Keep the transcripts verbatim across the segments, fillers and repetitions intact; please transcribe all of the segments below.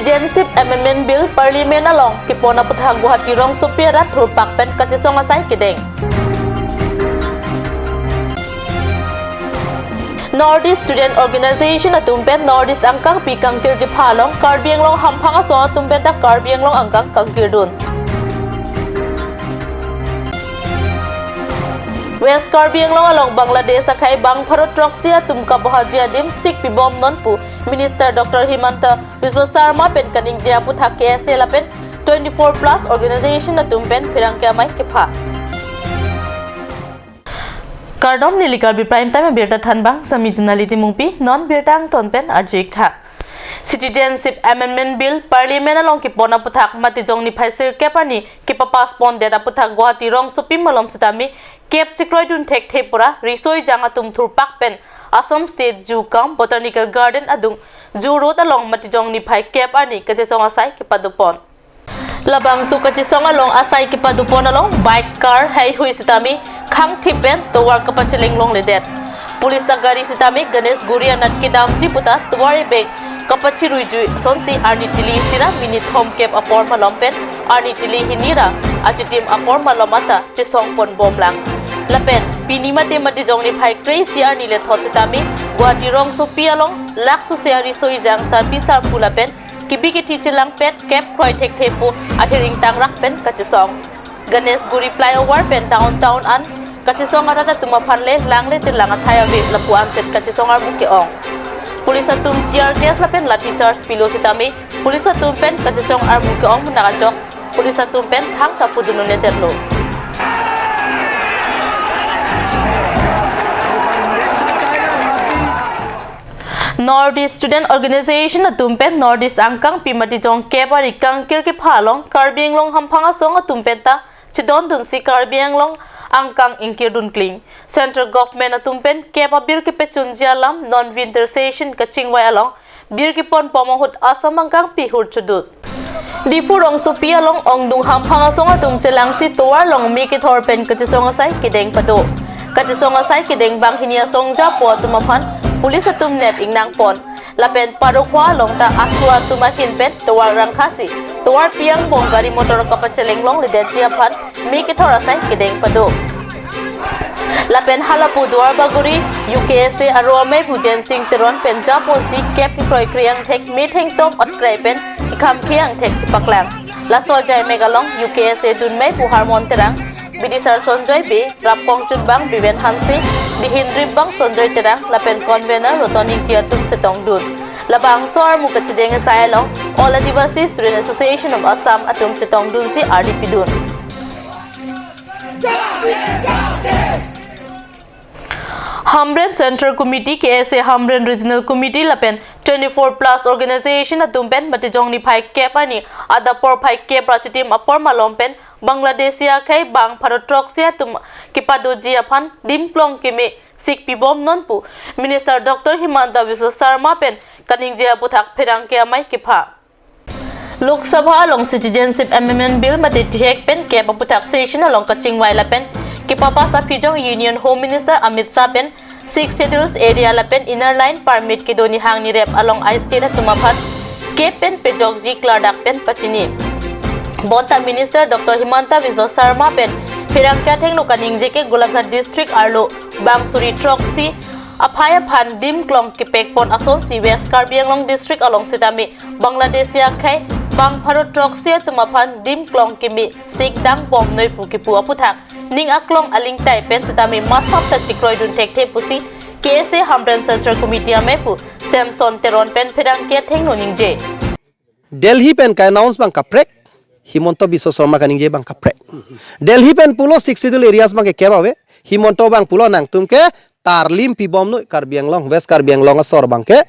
Citizenship Amendment Bill Parliament along kepon aputhak Guwahati rongsopi arat thurpak pen kachesong asai kedeng. North East Student Organization atum pen North East angkangpi kangkir kepha along Karbi Anglong hamphang asong atum pen ta Karbi Anglong angkang kangkirdun. West Karbi Anglong along Bangladesh akhei bang pharo throksi atum kabohaji adim sik pibom non pu Minister Doctor Himanta Biswa Sarma pen kaningje aputhak K S A lapen twenty-four plus organization atum pen pherangke amei kepha. Kardom, neli Karbi Prime Time abirta thanbang, sami Junali Timungpi, non birta angton pen arju-ik tha. Citizenship Amendment Bill Parliament along kepon aputhak Matijong niphai sirkep arni kepapass pondet aputhak Guwahati rongsopi malom sitame kep chekroidun thekthe pura riso-ejang atum thurpak pen Assam State Zoo cum Botanical Garden adung Zoo Road along Matijong niphai kep arni kachesong asai kepadopon. Labangso kachesong along asai kepadopon along bike, car, heihui sitame khangthip pen tovar kapacheleng longledet. Police agari sitame Ganeshguri anat kedamji puta tovar ebeng kapachiruijui asonsi arni tili isi ra minit thomkep apor malom pen arni tili hini ra achitim apor malom ata chesong ponbomlang. Lapen pini mate Matijong niphai kre-isi arni lethot sitame Guwahati rongsopi along laksose ariso-ejang sarpi sarpo lapen kebi kethe chelangpet kep kroi thekthe pu ahir ingtangrak pen kachesong. Ganeshguri flyover pen downtown an kachesong arat atum aphan le langle telang athai ave lapu anset kachesong armu ke-ong. Police atum tear gas lapen lathi charge pilo sitame police atum pen kachesong armu ke-ong munak ajok police atum pen thangta pudun un-edetlo. North East Student Organization atum pen North East angkangpi Matijong kep arni kangkir kepha along Karbi Anglong hamphang asong atum pen ta chedondunsi Karbi Anglong angkang ingkirdun kling. Central Government atum pen kep abir kepechunji alam non winter session kachingvai along bir keponbom ahut Assam angkangpi hur chodut. Diphu rongsopi along ongdung hamphang asong atum chelangsi tovar along me kethor pen kachesong asai kedeng pado. Kachesong asai kedeng banghini asong japo atum aphan police atum nep ingnangpon. Lapen Parokhowa along ta ASU atum ahin pen tovar rangkhasi tovar pi angbong gari motor kapacheleng longledetji aphan me kethor asai kedeng pado. Lapen halapu Duarbagori U K S A aro amei pu Jensing Teron pen japonsi kep kroikre angthek metheng tom otkrai pen ikhamkhe angthek chepaklang. Laso ajai mek along U K S A dunmei pu Harmon Terang, bidisar Sonjoy Bey, rapkong chunbang Biven Hanse, dihin ripbang Sonjoy Terang lapen convener Roton Ingti atum chetongdun. Labangso armu kachijeng asai along All Adivasi Student Association of Assam atum chetongdunsi ardi pidun. Hamren Central Committee, K S A Hamren Regional Committee lapen twenty-four plus organization atum pen Matijong niphai kep arni adap porphai kep ra achitim apor malom pen Bangladeshi akhei bang pharo throksi atum kepadoji aphan dim klong keme sik pibom non pu Minister Doctor Himanta Biswa Sarma pen kaningje aputhak pherangke amei kepha. Lok Sabha along Citizenship Amendment Bill mate thihek pen kep aputhak session along kachingvai lapen kepapass aphijong Union Home Minister Amit Shah pen Sixth Schedule area lapen Inner Line Permit kedo nihang nirep along a-state atum aphan kep pen pejokji klardak pen pachini. Bonta Minister Doctor Himanta Biswa Sarma pen pherangke athengno kaningje ke Golaghat District arlo bang suri throksi aphai aphan dim klong kepekpon asonsi West Karbi Anglong District along sitame Bangladeshi akhei bang pharo throksi atum aphan dim klong keme sik dangbomnoi pu kipu aputhak ning aklong alingtai pen sitame masap ta chekroidun thekthe pusi K S A Hamren Central Committee amei pu Samson Teron pen pherangke athengno ningje. Delhi pen ka-announce abang kaprek, Himanta Biswa Sarma kaningje abang kaprek. Delhi pen pulo Sixth Schedule areas abang ke kep ave, Himanta abang pulo nangtum ke tarlim pibomnoi Karbi Anglong, West Karbi Anglong asor abang ke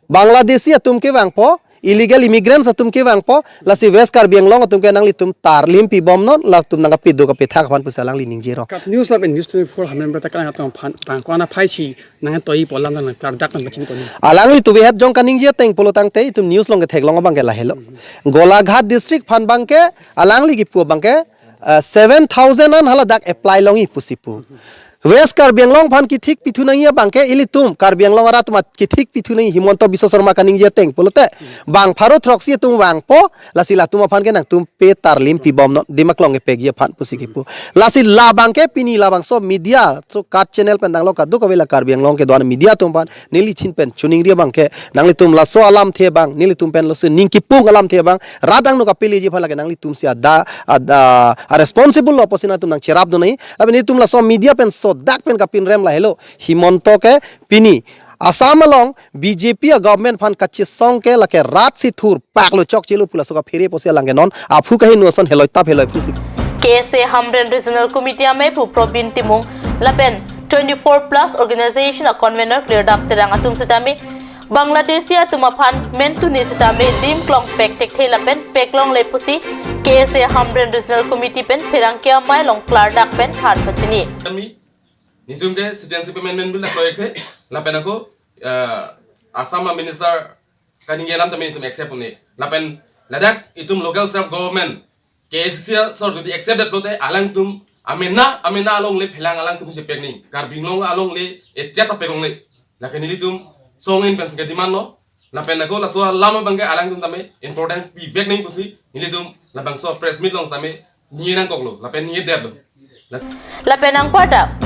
Bangladeshi atum kevangpo, illegal immigrants atum kevangpo, lasi West Karbi Anglong atum ke nanglitum tarlim pibomnon, latum nangkapedo kapethak aphan pusi alangli ningje rong. Kat news lapen News twenty-four Hamren berta kalang atum aphan, bang ko-an aphai si nangtoi pu alam nang klardak nang pachini koni. Alangli tuve het jong kaningje ateng pulo tangte itum news along ketheklong abang ke lahelo. Golaghat district aphan abang ke alangli kipu abang ke, eh, seven thousand an haladak apply longji pusi pu. West Karbi Anglong aphan kethik pithu nangji abangke ilitum Karbi Anglong arat atum kethik pithu nangji Himanta Biswa Sarma kaningje ateng pulote bang pharo throksi atum vangpo, lasi latum aphan ke nangtum pe tarlim pibom non, Dimaklong kepekji aphan pusi kipu. Lasi labangke pini labangso media, so kat channel pen danglo kadokave la Karbi Anglong kedo-an media atum aphan neli chin pen choningri abangke nanglitum laso alamthe abang, nelitum pen laso ning kipung alamthe abang rat angno kapeleji aphan lake nanglitum si ada, ada, a responsible lo pusi nangtum nangcherapdun nangji. Lapen nelitum laso media pen sodak pen kapinrem lahelo, Himanta ke pini Assam along B J P a government aphan kachesong ke lake rat si thurpak lo, chokche lo pu laso kaphere pusi alang ke non aphu kaheno ason heloi tap heloi pusi. K S A Hamren Regional Committee amephu Probin Timung lapen twenty-four plus organization a convener Klirdap Terang atum setame Bangladeshi atum aphan mentune setame Dimaklong pek thekthe lapen pek longle pusi K S A Hamren Regional Committee pen pherangke amei along klardak pen than pachini. Kami, netum ke citizenship amendment bill dak proyek the, lapen ako, eh, Assam a minister kaningje alam tame netum accept un-e. Lapen ladak itum local self government, K A C C asor jodi accept det pulote alangtum amena, amena alongle phelang alangtum si pek nangji. Karbi Anglong alongle ejat ta pek longle. Lake nelitum song in pen si kedemand lo. Lapen ako laso alam abangke alangtum tame important pivek nangji pusi nelitum labangso press meet along tame ningje nangkoklo, lapen ningje detlo. Las- Lapen angparta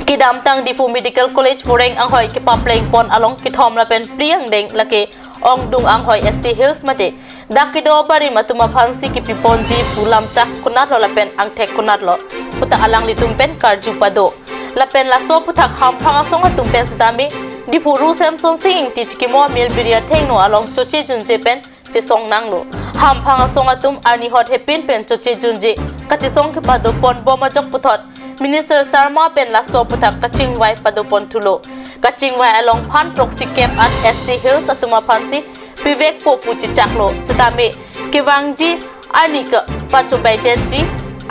kedamtang Diphu Medical College Boreng anghoi kepapleng pon along kethom lapen phli angdeng lake ongdung anghoi S T Hills mate dak kedo abarim atum aphan si kipi ponji pu lamchak konatlo lapen angthek konatlo puta alanglitum pen karju pado. Lapen laso aphuthak hamphang asong atum pen setame Diphu Ru Semsonsing Ingti chikimo amil biri athengno along choche junje pen chesong nanglo. Hamphang asong atum arni hot hepin pen choche junje kachesong kepado pon bom ajok puthot Minister Sarma pen laso aphuthak kachingvai pado pon thulo. Kachingvai along phan throksi kep an S T Hills atum aphan si pivekpo pu chechaklo. Setame kevangji arni ke pachobai detji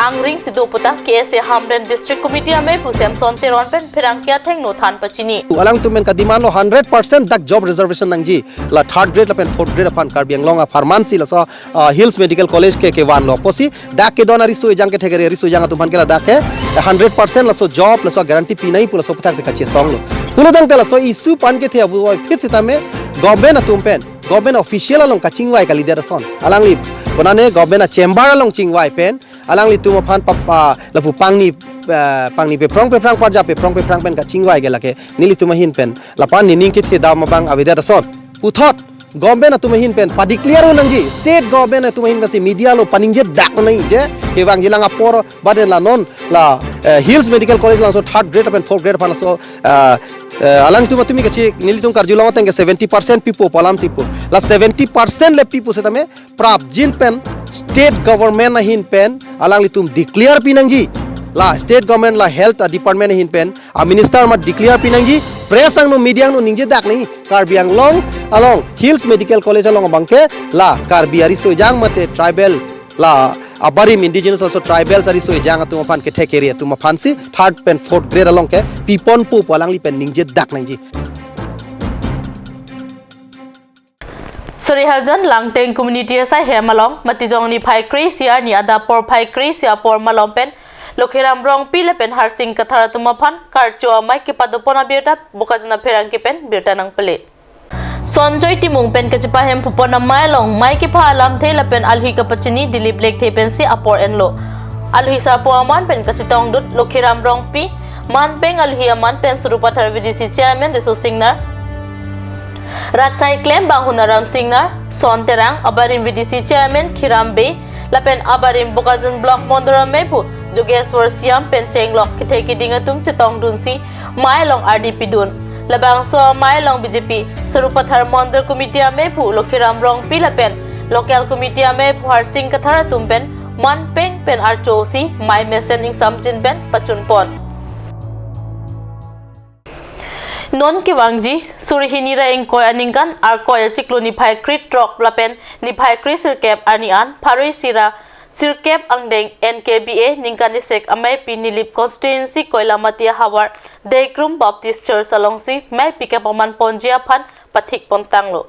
angring si do puta K S A Hamren District Committee amephu Semson Teron pen pherangke athengno than pachini. Alangtum pen kademand lo hundred percent dak job reservation nangji. La third grade lapen fourth grade aphan Karbi Anglong a pharmancy laso, ah, Hills Medical College ke kevanlo pusi dak kedo-an ariso ejang kethek ari ariso ejang atum aphan ke ladak ke hundred percent laso job laso guarantee pi nangji pu laso aphuthak si kachesonglo. Pulotangte laso issue aphan kethe abu phit setame government atum pen, government official along kachingvai kalidet ason. Alangli konane government a chamber along chingvai pen alanglitum aphan pap-, ah, lapu pangni, ah, pangni pephrong pephrang parja pephrong pephrang pen kachingvai ke lake nelitum ahin pen lapu-an nening kethe dam abang avedet ason. Puthot government atum ahin pen padeclare un nangji, state government atum ahin pen si media along paningje dak nangji je kevangji lang apor baden la non la, eh, Hills Medical College alangso third grade lapen fourth grade aphan laso, eh, eh, alangtum atum kachi nelitum karjulong ateng ke seventy percent pipo pu alam si pu. La seventy percent le pipo setame prapjin pen state government ahin pen alanglitum declare pi nangji. La state government la health department ahin pen a minister ma declare pi nangji. Press angno media angno ningje dak nangji. Karbi Anglong along Hills Medical College along abangke la Karbi ariso ejang mate tribal la abarim indigenous also tribals ariso ejang atum aphan kethek ari atum aphan si third pen fourth grade along ke pi ponpo pu alangli pen ningje dak nangji. Sorihajan Langteng community asai hem along Matijong niphai kre-isi arni adap porphai kre-isi apor malom pen Lokhiram Rongpi lapen Harsing Kathar atum aphan karcho amei kepado pon abirta Bokajan apherangke pen birta nangpale. Sonjoy Timung pen kachepahem pupon amei along mei kepha alamthe lapen alhi kapachini Dilip Lekthe pensi apor enlo. Alhi sarpo aman pen kachetongdut Lokhiram Rongpi, manpeng alhi aman pen Sarupathar V D C chairman Riso Singnar, Ratsai Klem Banghun Aram Singnar, Son Terang, abarim V D C chairman Khiram Bey, lapen abarim Bokajan block Mondoram mephu Jogeswar Siam pen chenglok kethe keding atum chetongdunsi mei along ardi pidun. Labangso amei along B J P Sarupathar Mondol Committee amephu Lokhiram Rongpi lapen local committee amephu Harsing Kathar atum pen manpeng pen archo si mei mesen ingsamjin pen pachun pon. Non kevangji suri hini ra ingkoi aningkan Arkoi achiklo niphai kre-throk lapen niphai kre-sirkep arni an pharo-isi ra sirkep angdeng N K B A ningkan isek ameipi Nilip constituency Koilamati ahavar Dekrum Baptist Church alongsi meipi kepaman ponji aphan pathik pontanglo.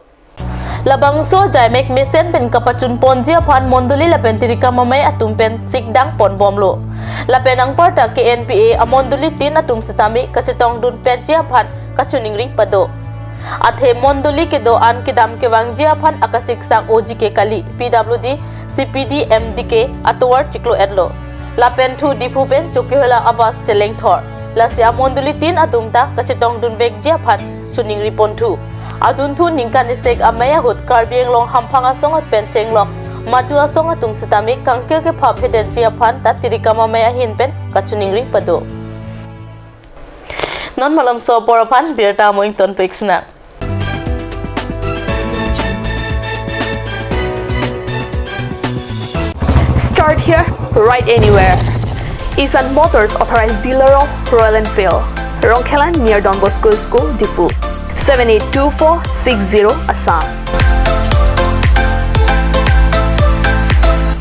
Labangso ajaimek mesen pen kapachun ponji aphan mondoli lapen tirikam amei atum pen sikdang pon bomlo. Lapen anparta K N P A amondoli tin atum sitame kachetongdun petji aphan kachiningri pado. Athe mondoli kedo-an kedam kevangji aphan akasiksak O G K kali, P W D, C P D, M D K atovar chiklo etlo. Lapen thu Diphu pen Chokihola a-bus chelengthor. Lasi amondoli tin atum ta kachetongdun vekji aphan chiningri ponthu. Adunthu ningkan isek amei ahut Karbi Anglong hamphang asong pen chenglok madu asong atum sitame kangkir kepha phedetji aphan ta tirikam amei ahin pen kachiningri pado. Non malomso apor aphan birta mo ingtonpik sinang. Start here, ride anywhere. Isan Motors authorized dealer of Royal Enfield, Rongkhelan near Don Bosco School, Diphu. Seven eight two four six zero, Assam.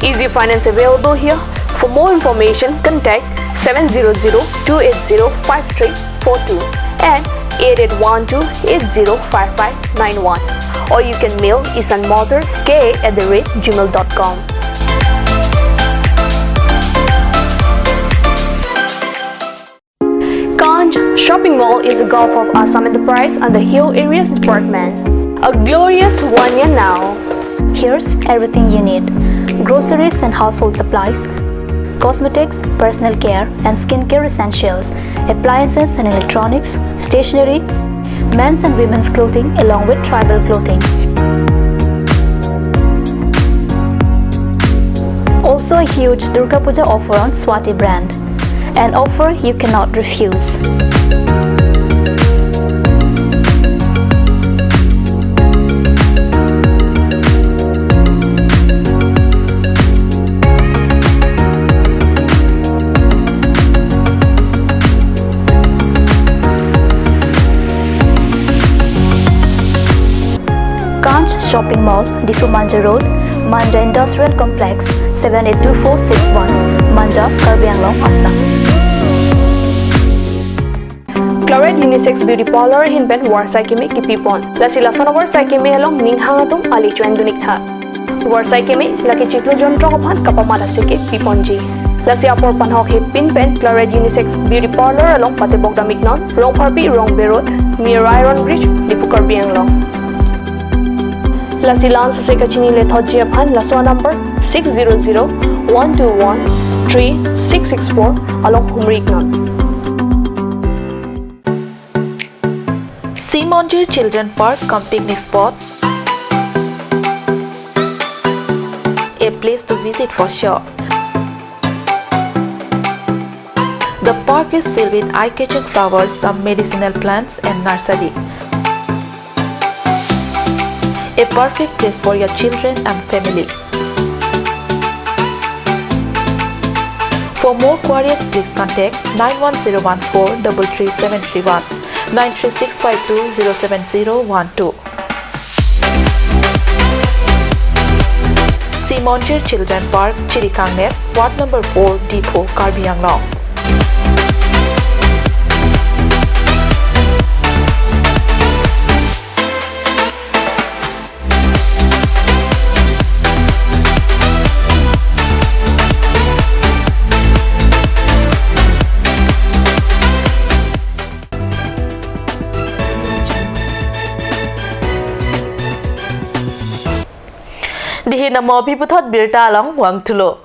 Easy finance available here. For more information, contact seven zero zero two eight zero five three four two and eight eight one two eight zero five five nine one, or you can mail isan motors K A at the rate gmail dot com. Kanch Shopping Mall is a gulf of Assam Enterprise and the Hill Areas Department. A glorious one year now. Here's everything you need: groceries and household supplies, cosmetics, personal care and skincare essentials, appliances and electronics, stationery, men's and women's clothing, along with tribal clothing. Also a huge Durga Puja offer on Swati brand. An offer you cannot refuse. Kanch Shopping Mall, Diphu Manja Road, Manja Industrial Complex, seven eight two four six one, Manja, Karbi Anglong, Assam. Claret Unisex Beauty Parlor ahin pen varsai keme kipipon. Lasi lason avarsai keme along ning hang atum ali chuan dunik tha. Varsai keme lake chiklo jontro aphan kapamat aseke piponji. Lasi apor panhok hepin pen Claret Unisex Beauty Parlor along patebok damiknon, Rongpharpi Rongbe Road, near Iron Bridge, Diphu, Karbi Anglong. Lasi la-an sose kachini lethotji aphan laso number six zero zero one two one three six six four along humri iknon. Sea Monjir Children Park cum picnic spot, a place to visit for sure. The park is filled with eye-catching flowers, some medicinal plants and nursery. A perfect place for your children and family. For more queries, please contact nine one zero one four double three seven three one, nine three six five two zero seven zero one two. Sea Monjir Children Park, Chirikangnep, Ward number four, Diphu, Karbi Anglong. Dihin amo aphi puthot birta along vangthulo.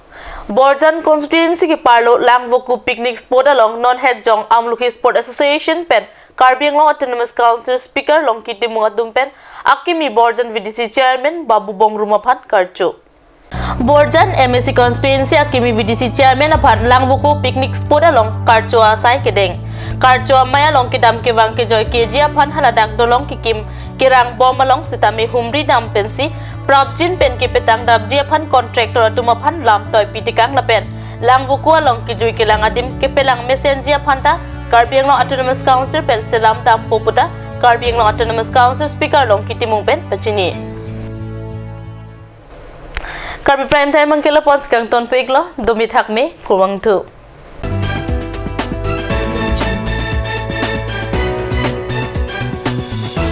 Borjan constituency keparlo Langvoku picnic spot along non het jong Amlukhi Sport Association pen Karbi Anglong Autonomous Council Speaker Longki Timung atum pen akimi Borjan V D C Chairman Babu Bongruma aphan karcho. Borjan M A C constituency akimi V D C Chairman aphan Langvoku picnic spot along karcho asai kedeng. Karcho amei along kedam kevang kejoi keji aphan haladak dolong kekim kerang bom along sitame humri dam pensi prapjin pen kepetang damji aphan contractor atum aphan lam toipi tekang lapen Langvoku along kejui kelang adim kepelang mesenji aphan ta Karbi Anglong Autonomous Council pen selam dampo puta Karbi Anglong Autonomous Council Speaker Longki Timung pen pachini. Karbi Prime Time angkelo pon skang tonpiklo, dumi thakme, kurvangthu.